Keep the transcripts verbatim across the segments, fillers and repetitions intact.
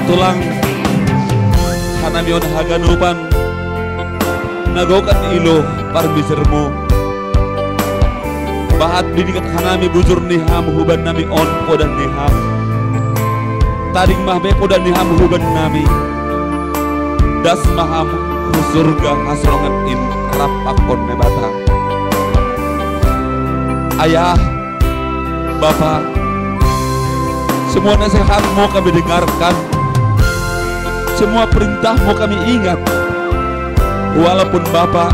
Tulang, hanami on haganupan, nagokan ilo parmisirmu. Bahat binikat hanami bujur ni ham huban nami on podan ni ham. Tading ma be podan ni ham huban nami. Das ma ham hu surga hasrongan in rap pakon Naibata. Ayah, Bapa, semua nasihatmu kami dengarkan, semua perintahmu kami ingat. Walaupun Bapa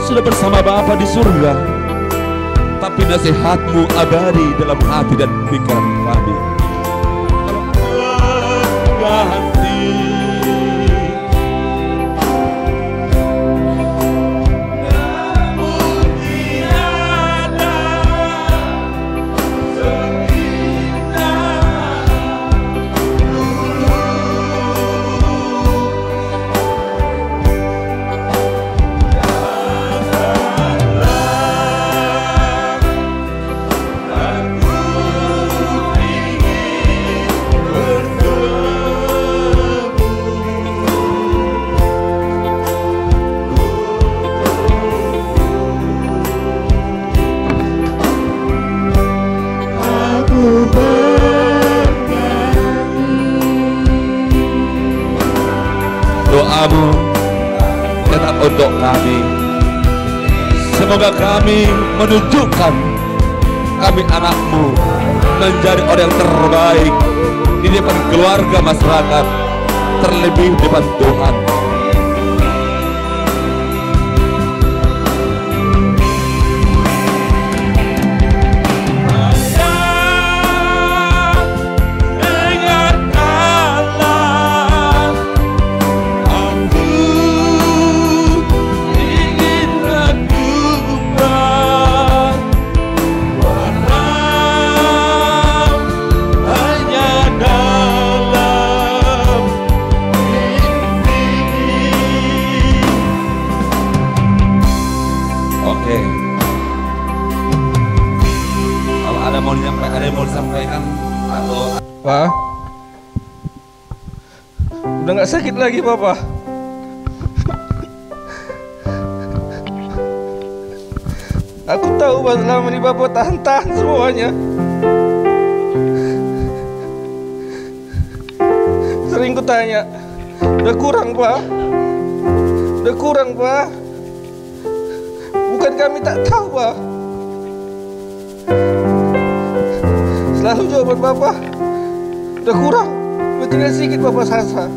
sudah bersama Bapa di surga, tapi nasihatmu abadi dalam hati dan pikiran kami. Ganti. Doamu tetap untuk kami. Semoga kami menunjukkan kami anakmu menjadi orang yang terbaik di depan keluarga, masyarakat, terlebih depan Tuhan. Oke. Kalau ada mau disampaikan, ada yang mau disampaikan atau Pak, udah nggak sakit lagi, Papa. Aku tahu, Pak, selama ini Papa tahan-tahan semuanya. Sering kutanya, "Udah kurang, Pak? Udah kurang, Pak?" Bukan kami tak tahu, Pak. Selalu jawaban Papa, "Udah kurang, udah tinggal sedikit Papa sasa."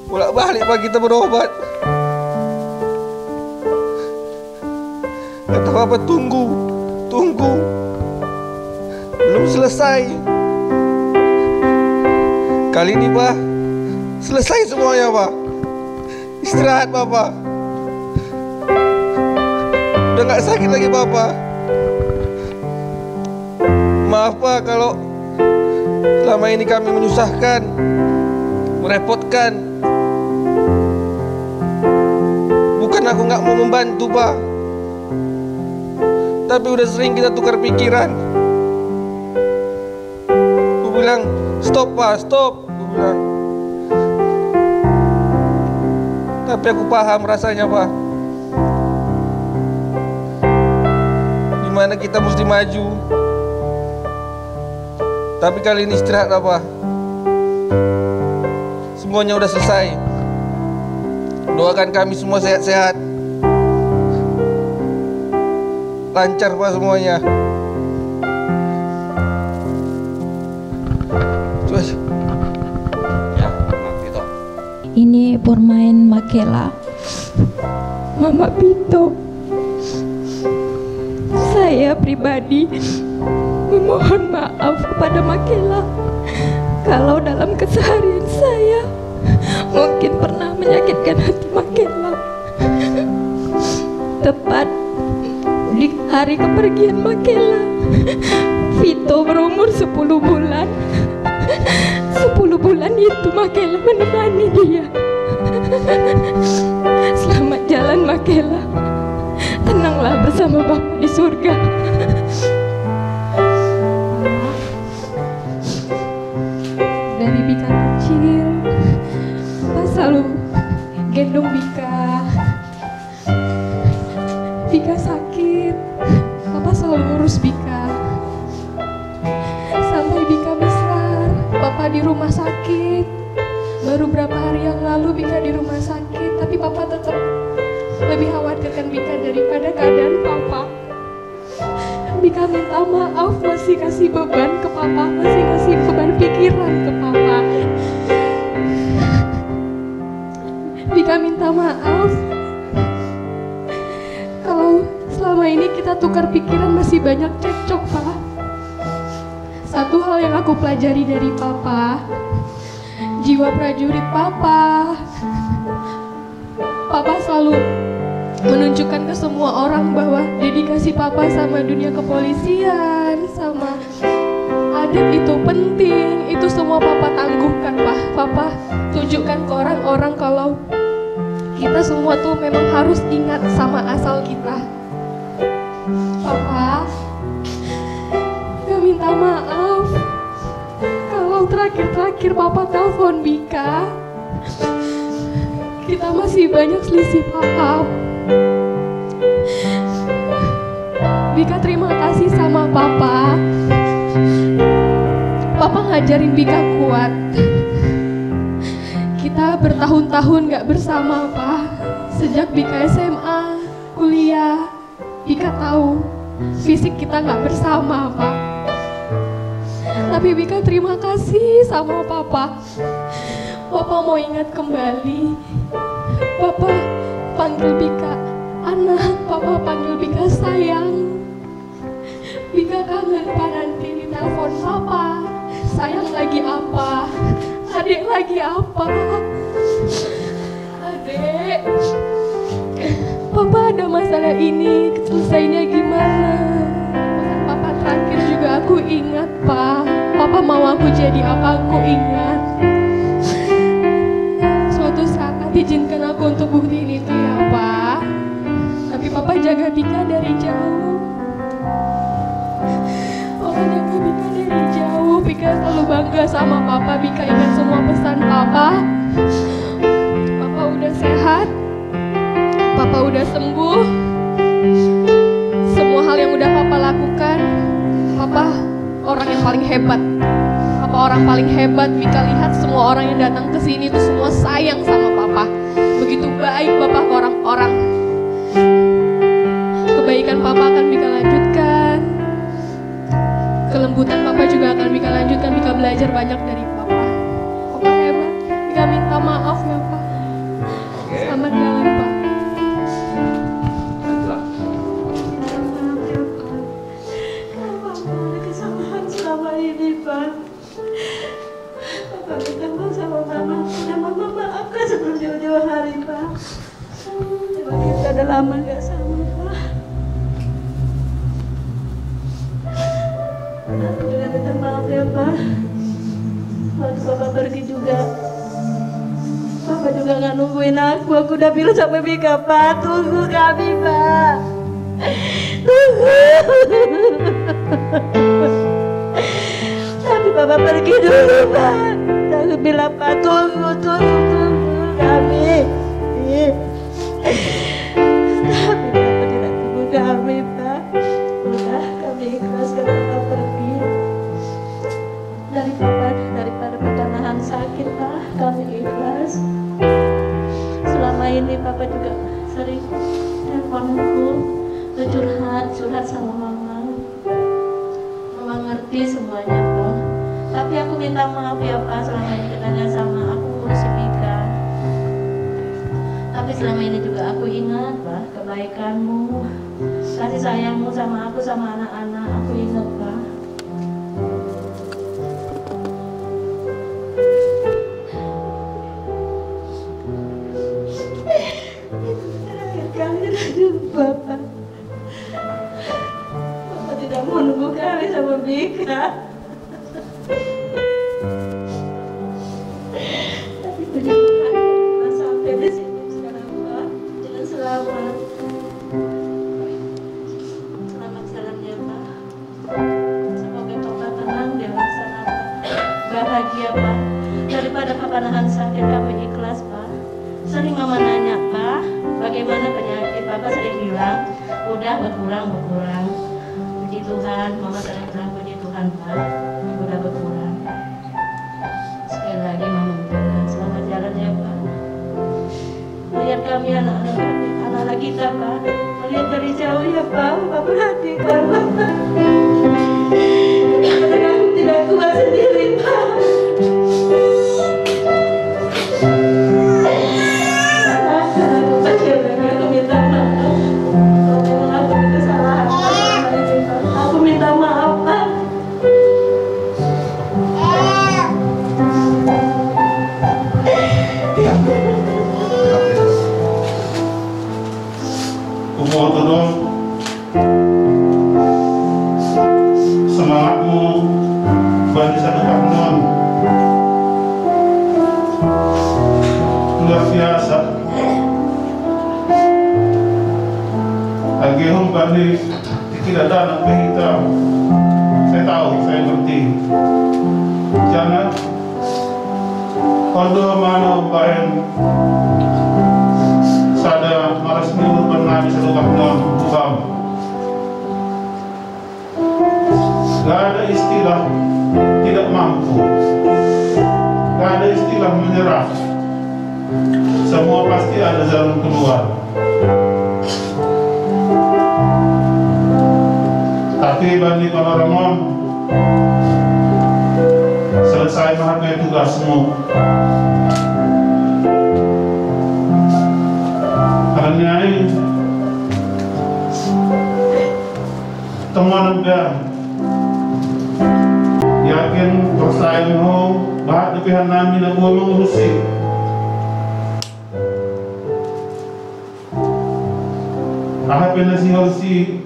Bolak-balik, Pak, kita berobat. Kata Papa, "Tunggu, tunggu. Belum selesai." Kali ini, Pak, selesai semuanya, Pak. Istirahat, Papa. Udah nggak sakit lagi, Papa. Maaf, Pak, kalau selama ini kami menyusahkan, merepotkan. Bukan aku nggak mau membantu, Pak. Tapi udah sering kita tukar pikiran. Aku bilang, "Stop, Pak, stop." Aku bilang. Tapi aku paham rasanya, Pak. Dimana kita mesti maju. Tapi kali ini istirahat, Pak. Semuanya udah selesai. Doakan kami semua sehat-sehat. Lancar, Pak, semuanya. Terus. Ya, Mak Vito. Ini pemain Makela. Mama Vito. Saya pribadi memohon maaf kepada Makela kalau dalam keseharian saya mungkin pernah menyakitkan hati Makela. Tepat di hari kepergian Makela, Vito berumur sepuluh bulan. Sepuluh bulan itu Makela menemani dia. Selamat jalan, Makela. Tenanglah bersama Bapa di surga. Cil, Papa selalu gendong Bika. Bika sakit, Papa selalu urus Bika. Sampai Bika besar, Papa di rumah sakit. Baru berapa hari yang lalu Bika di rumah sakit, tapi Papa tetap lebih khawatirkan Bika daripada keadaan Papa. Bika minta maaf masih kasih beban ke Papa, masih kasih beban pikiran ke Papa. Bika minta maaf kalau selama ini kita tukar pikiran, masih banyak cekcok, Pak. Satu hal yang aku pelajari dari Papa, jiwa prajurit Papa. Papa selalu menunjukkan ke semua orang bahwa dedikasi Papa sama dunia kepolisian, sama adat itu penting. Itu semua Papa tangguhkan, Pak. Papa tunjukkan ke orang-orang kalau kita semua tuh memang harus ingat sama asal kita. Papa, Bika minta maaf kalau terakhir-terakhir Papa telepon Bika, kita masih banyak selisih paham. Bika terima kasih sama Papa. Papa ngajarin Bika kuat. Kita bertahun-tahun gak bersama, Pak. Sejak Bika S M A, kuliah, Bika tahu fisik kita nggak bersama, Pak. Tapi Bika terima kasih sama Papa. Papa mau ingat kembali. Papa panggil Bika anak, Papa panggil Bika sayang. Bika kangen, Pak, nanti ditelepon Papa. Sayang lagi apa? Adik lagi apa? Adik, Papa ada masalah ini, selesainya gimana? Pesan Papa terakhir juga aku ingat, Pak. Papa mau aku jadi apa, aku ingat. Suatu saat izinkan aku untuk buktiin itu ya, Pak. Tapi Papa jaga Bika dari jauh. Papa jaga Bika dari jauh. Bika selalu bangga sama Papa. Bika ingat semua pesan Papa. Papa udah sehat. Papa udah sembuh. Semua hal yang udah Papa lakukan, Papa orang yang paling hebat. Papa orang paling hebat. Bika lihat semua orang yang datang ke sini itu semua sayang sama Papa. Begitu baik Papa ke orang-orang. Kebaikan Papa akan Bika lanjutkan. Kelembutan Papa juga akan Bika lanjutkan. Bika belajar banyak dari Papa. Papa hebat. Bika minta maaf ya, Pak. Selamat jalan, Pak. Papa, ada kesalahan selama ini, Pak. Papa minta maaf sama Mama. Udah Mama maafkan sebelum jauh-jauh hari, Pak. Emang kita udah lama nggak sama, Pak. Aku juga minta maaf ya, Pak. Waktu Papa pergi juga, Papa juga nggak nungguin aku. Aku udah bilang sampai Bika, "Pak, tunggu kami, Pak. Tunggu." Tapi Papa pergi dulu, Pak. Aku bilang, "Pak, tunggu, tunggu, tunggu kami." Tapi Papa tidak tunggu kami, Pak. Udah, kami ikhlas kalau Papa pergi. Dari Papa, daripada Papa nahan sakit, Pak, kami ikhlas. Selama ini Papa juga sering telepon aku, curhat, curhat sama Mama. Mama ngerti semuanya, Pak. Tapi aku minta maaf ya, Pak, selama ini kita nggak sama. Aku ngurusin Bika. Tapi selama ini juga aku ingat, Pak, kebaikanmu, kasih sayangmu sama aku, sama anak-anak. Aku ingat, Pak. Terakhir kali kita jumpa, Pak. Papa tidak mau nunggu kami sama Bika. Tapi puji Tuhan, kita sampai di sini sekarang, Pak. Dengan selamat. Selamat jalan ya, Pak. Semoga Papa tenang di sana, Pak. Bahagia, Pak. Daripada Kurang, berkurang. Puji Tuhan, Mama sangat senang, puji Tuhan, Pak. Udah berkurang. Sekali lagi, Mama ucapkan selamat jalan ya, Pak. Lihat kami anak-anak, anak-anak kita, Pak. Lihat dari jauh ya, Pak. Pak perhatikan, Pak. Kadang aku tidak kuat sendiri, Pak. Aku minta maaf. Kalau memang aku itu salah, aku minta maaf, Pak. Kumoto dong. Semangatmu bani satu tahun luar biasa. Agihum bani tidak ada anak kita. Saya tahu, saya ngerti. Jangan kondo mano baen sada maras nyuruh bernadi satu tahun bukan. Gak ada istilah tidak mampu. Gak ada istilah menyerah. Semua pasti ada jalan keluar. Tapi bani Panoramon, selesai menghargai tugasmu. Karena ini teman udah yakin persaing ho bahat lebihan nami na gua mengurusi. Aha pena si hosi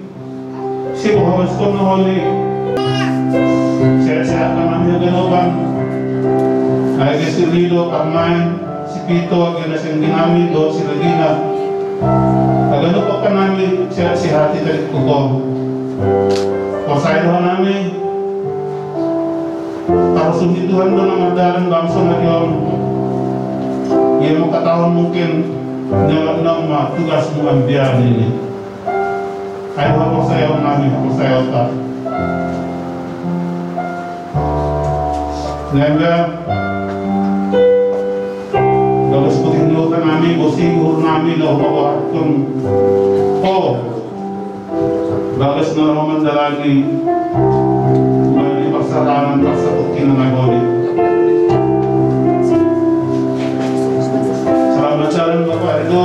si bohong skon holi. Sehat-sehat kami dengan oban. Ayo ke si Lido pamain. Si Pito, kena sing dinami, do si Regina. Agano pa kanami, siya si hati tadi kuko. Pasay ho nami. Harus sumbi Tuhan do na madalan bangso na diyon. Iya mo katahon mungkin nyawa nama tugas mo ambiyan ini. Ay, mapasayaw nami, mapasayaw ta. Nanda, bagus putih dulu kan nami, bosi guru nami, na upawahat kun. Oh, bagus na naman dalagi. Mani pasarangan, pasabukin na nagoni. Selamat jalan, Bapak Ridho.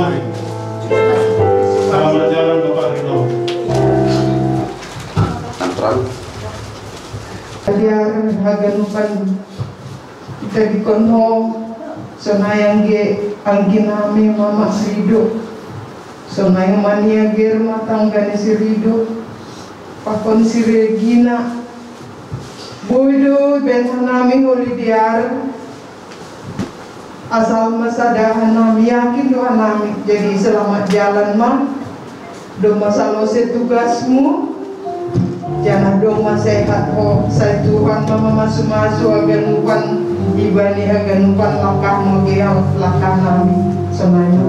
Selamat jalan, Bapak Ridho. Antran. Biar haganupan kita di konho, sonayang ge anggi nami Mama Ridho. Sonayang mania ge rumah tangga ni si Ridho. Pakon si Regina. Bodo ben nami holi diar. Asal ma sada hanami, yakin do hanami. Jadi selamat jalan ma. Dong ma salose tugasmu. Janah dong ma sehat ho. Sai Tuhan ma mamasu-masu haganupan, ibani haganupan langkahmu ge langkah nami. Sonai ma.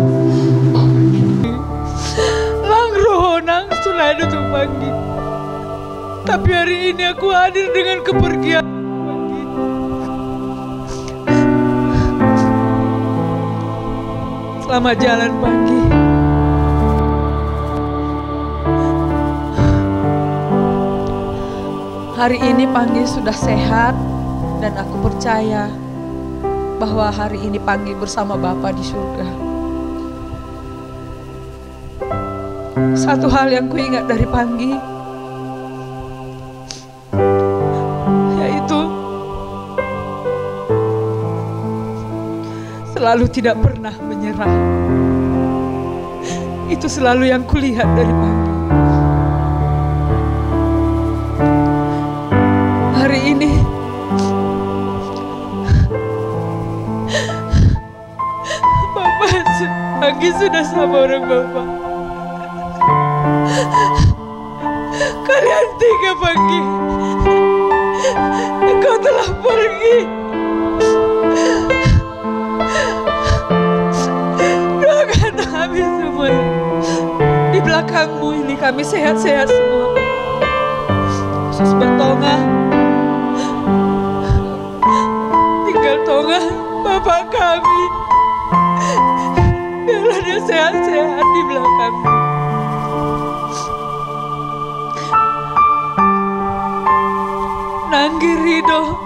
Lang roho nang sunai do tumanggi. Tapi hari ini aku hadir dengan kepergian. Selamat jalan, Panggi. Hari ini Panggi sudah sehat dan aku percaya bahwa hari ini Panggi bersama Bapa di surga. Satu hal yang kuingat dari Panggi, yaitu selalu tidak pernah menyerah. Itu selalu yang kulihat dari Panggi. Hari ini, Bapak, Panggi sudah sama orang Bapak. Kalian tiga, Panggi. Engkau telah pergi. Doakan kami semua di belakangmu ini. Kami sehat-sehat semua. Khusus buat Tonga. Tinggal Tonga, Bapak kami. Biarlah dia sehat-sehat di belakang. Nanggi Rido.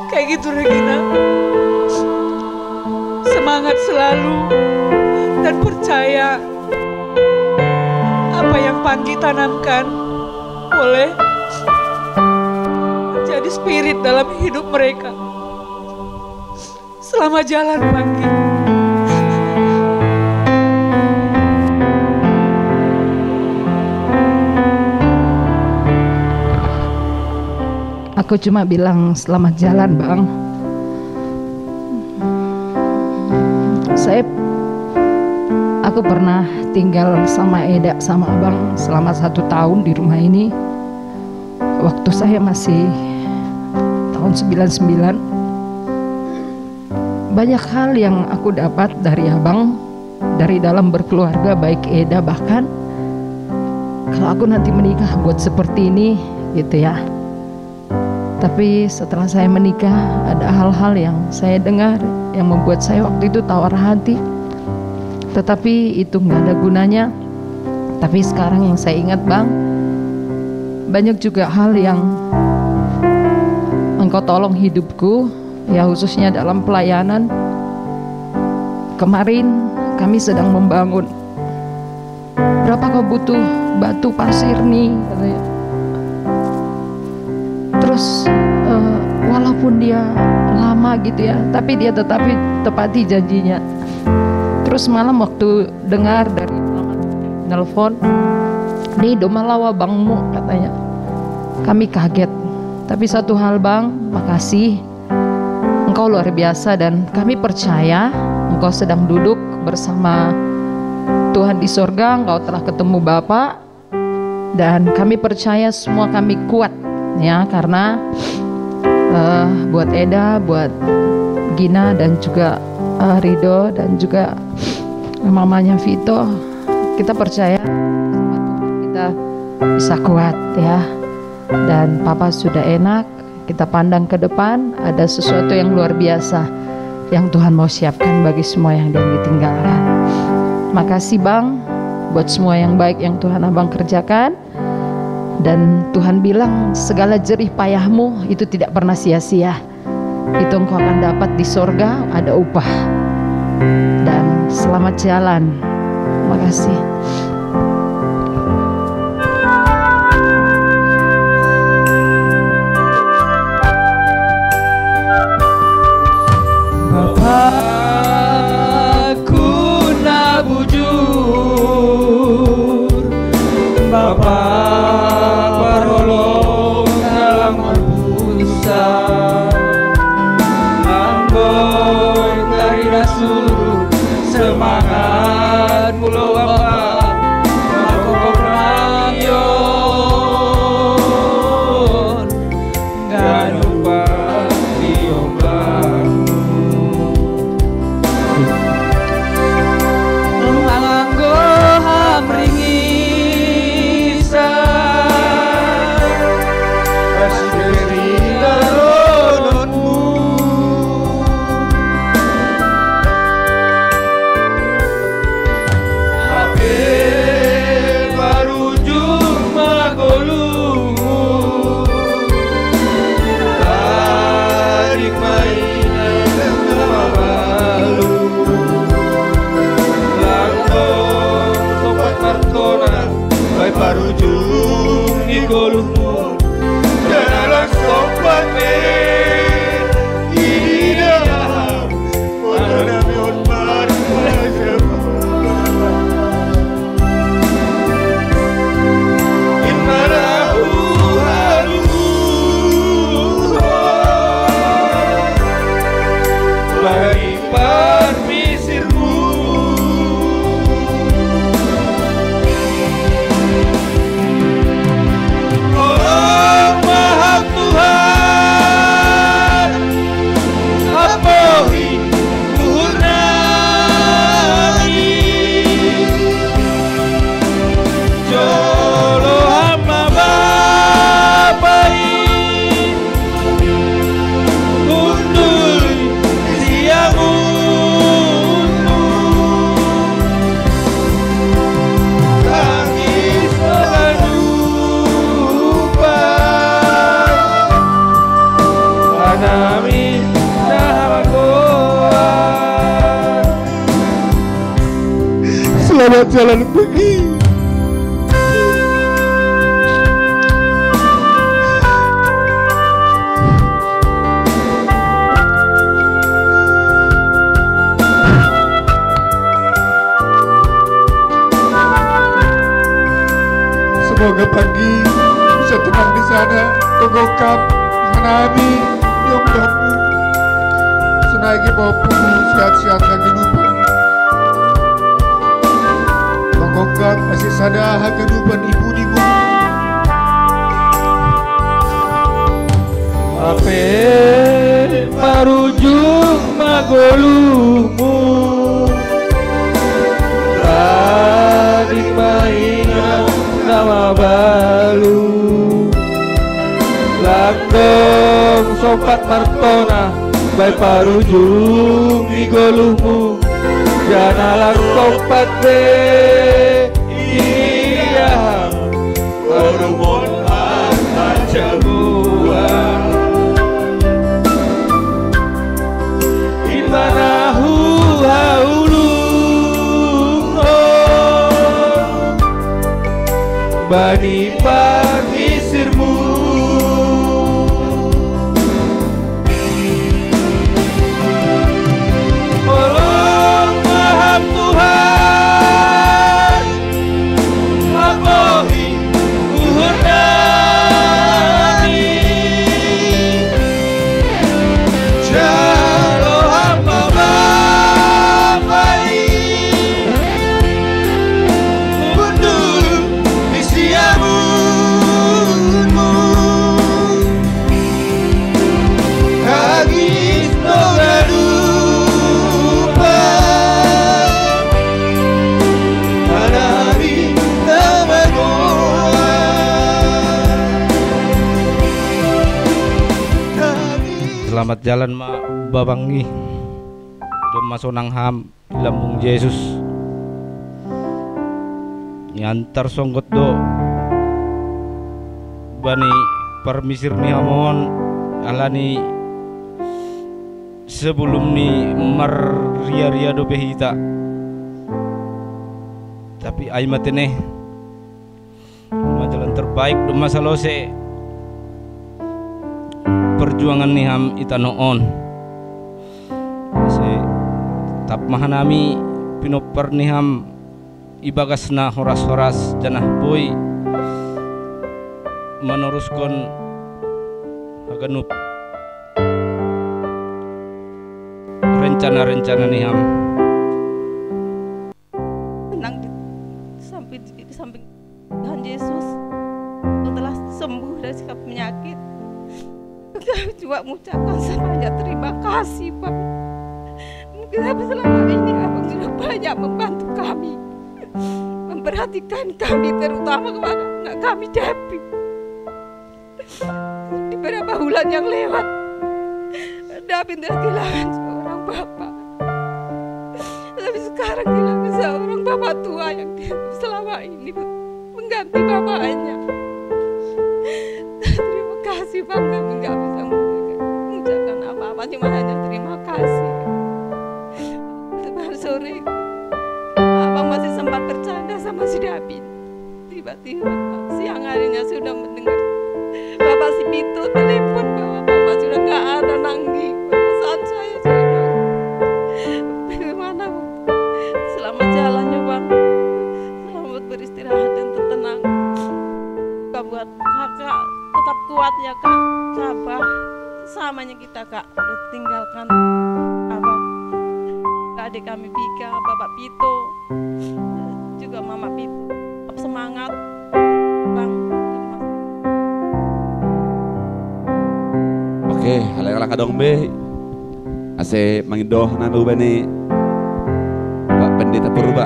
Kayak gitu, Regina. Semangat selalu dan percaya apa yang Panggi tanamkan boleh menjadi spirit dalam hidup mereka. Selamat jalan, Panggi. Aku cuma bilang selamat jalan, Bang. Saya aku pernah tinggal sama Eda sama Abang selama satu tahun di rumah ini. Waktu saya masih tahun sembilan sembilan, banyak hal yang aku dapat dari Abang, dari dalam berkeluarga, baik Eda bahkan. Kalau aku nanti menikah buat seperti ini, gitu ya. Tapi setelah saya menikah, ada hal-hal yang saya dengar yang membuat saya waktu itu tawar hati. Tetapi itu nggak ada gunanya. Tapi sekarang yang saya ingat, Bang, banyak juga hal yang Engkau tolong hidupku, ya, khususnya dalam pelayanan. Kemarin kami sedang membangun. "Berapa kau butuh batu pasir nih?" katanya. Terus, eh, walaupun dia lama gitu ya, tapi dia tetapi tepati janjinya. Terus malam waktu dengar dari nelfon, "Nih, doma lawa bangmu," katanya. Kami kaget. Tapi satu hal, Bang, makasih. Engkau luar biasa dan kami percaya Engkau sedang duduk bersama Tuhan di sorga, Engkau telah ketemu Bapa, dan kami percaya semua kami kuat, ya, karena, eh, buat Eda, buat Gina dan juga, eh, Rido dan juga mamanya Vito, kita percaya kita bisa kuat, ya. Dan Papa sudah enak, kita pandang ke depan, ada sesuatu yang luar biasa yang Tuhan mau siapkan bagi semua yang dia ditinggalkan. Makasih, Bang, buat semua yang baik yang Tuhan Abang kerjakan. Dan Tuhan bilang segala jerih payahmu itu tidak pernah sia-sia. Itu engkau akan dapat di sorga, ada upah. Dan selamat jalan. Makasih. Bapakku na bujur, Bapa parolong dalam berpusat. Amboi tarina suruh semangat pulau Bapa. jalan pergi. Semoga pagi bisa tenang di sana. Tonggokan menami yang bangun. Senaiki popo sehat-sehat lagi lupa. Tonggokan masih sadar haganupan ibu di bumi. Ape marujung magolumu. Tadi mainan nama balu. Langkong sopat martona, bai parujung igolumu. Jana langkong pate, iya. Orumon akan jagoan. Imanahu haulung, oh, bani pagisirmu. Tolong maham Tuhan, apohi uhur nami. Jalo hamba bapai mundur di siamunmu. Kagis no gadupa manari tamagoa. Selamat jalan ma babang i. Dom masonang ham i lambung Jesus. Niantar songgot do bani parmisir ni hamon, alani sebelum ni marria-ria dope hita. Tapi ai matene ma jalan terbaik do masalose perjuangan ni ham i tano on. Ase tap mahanami pinompar ni ham ibagas na horas-horas janah boi manoruskon haganup rencana-rencana ni ham. Tenang di samping, di samping Tuhan Yesus yang telah sembuh dari segala penyakit. Kami cuma mengucapkan sebanyak terima kasih, Bang. Mungkin selama ini Abang sudah banyak membantu kami, memperhatikan kami, terutama kepada anak kami, Devi. Di beberapa bulan yang lewat, David telah kehilangan seorang bapak. Tapi sekarang kehilangan seorang bapak tua yang dia selama ini mengganti bapaknya. Terima kasih, Bang. Kami nggak bisa memberikan, mengucapkan apa-apa, cuma hanya terima kasih. Kemarin sore, Abang masih sempat bercanda sama si David. Tiba-tiba, siang harinya sudah mendengar Bapak si Pito telepon bahwa Bapak sudah nggak ada, Nanggi. Perasaan saya sudah nangis. Bagaimana, Bang? Selamat jalannya, Bang. Selamat beristirahat dan tertenang. Buat Kakak, tetap kuat ya, Kak. Sabar. Selamanya kita, Kak, udah tinggalkan Abang. Adik kami Bika, Bapak Pito, juga Mama Pito. Tetap semangat, Bang. Oke, halai lang kadong be. Ase mangido nami ubani Pak Pendeta Purba.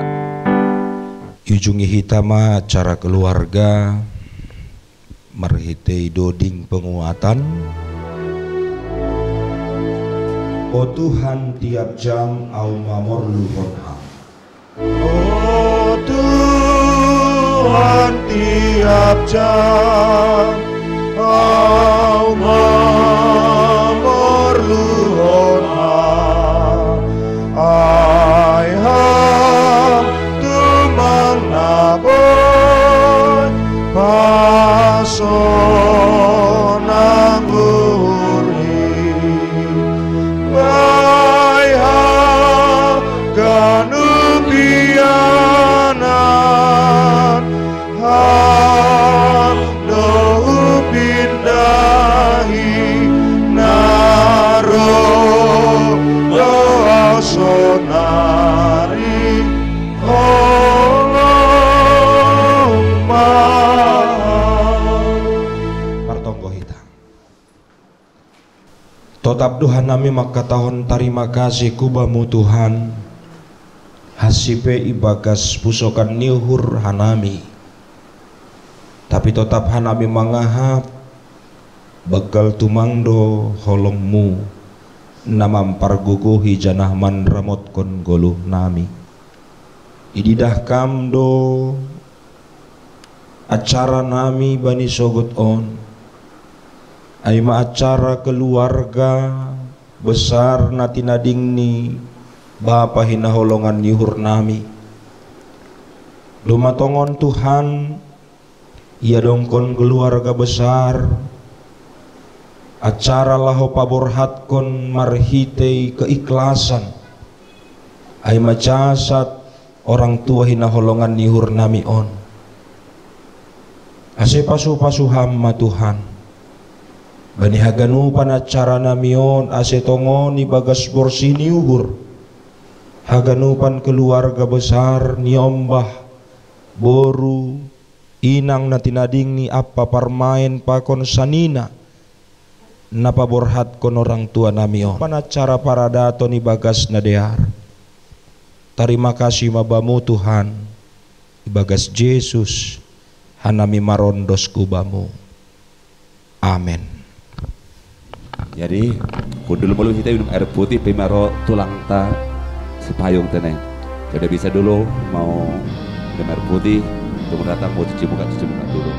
Ujungi hita ma acara keluarga marhitei doding penguatan. O Tuhan, tiap jam au mamorluhon Ham. O Tuhan, tiap jam au mamorluhon Ham. Ai Ham tumang Nari holong ma. Partonggo hita. Totap do hanami mangkatahon tarima kasih ku Bamu Tuhan, hansipe ibagas pusokan ni uhur hanami. Tapi totap hanami mangahap, banggal tumang do holongMu, na mampargogohi janah manramotkon goluh nami. Ididah Kam do acara nami bani sogot on, ai ma acara keluarga besar na tinading ni Bapa hinaholongan ni uhur nami. Doma tongon Tuhan, iadongkon keluarga besar, acara laho paborhatkon marhitei keikhlasan, ai ma jasad orang tua hinaholongan ni uhur nami on. Ase pasu-pasu Ham ma Tuhan, bani haganupan acara nami on, ase tongon ibagas borsih ni uhur, haganupan keluarga besar, niombah, boru, inang na tinading ni ampa parmaen pakon sanina, na paborhatkon orang tua nami on. Pan acara paradaton ibagas na dear. Tarima kasih ma Bamu Tuhan, ibagas Jesus, hanami marondos ku Bamu. Amen. Jadi, hundul molo hita minum air putih, pe maro tulangta Sipayung tene. Jadi bisa dulu mau minum air putih, tunggu datang mau cuci muka, cuci muka dulu.